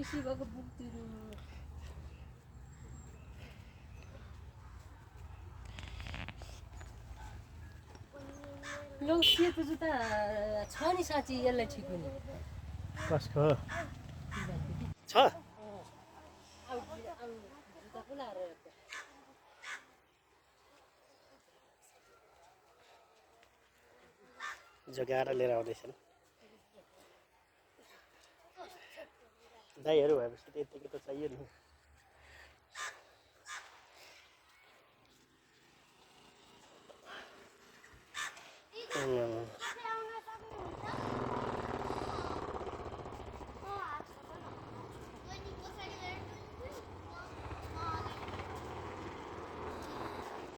शिवको बुकतिर लौ सेतो जुत्ता छ नि साँच्ची यसलाई ठिक हुने कसको छ जुत्ता पो लाएर जगाएर लिएर आउँदैछन् दाइहरू भएपछि त यतिको त चाहियो नि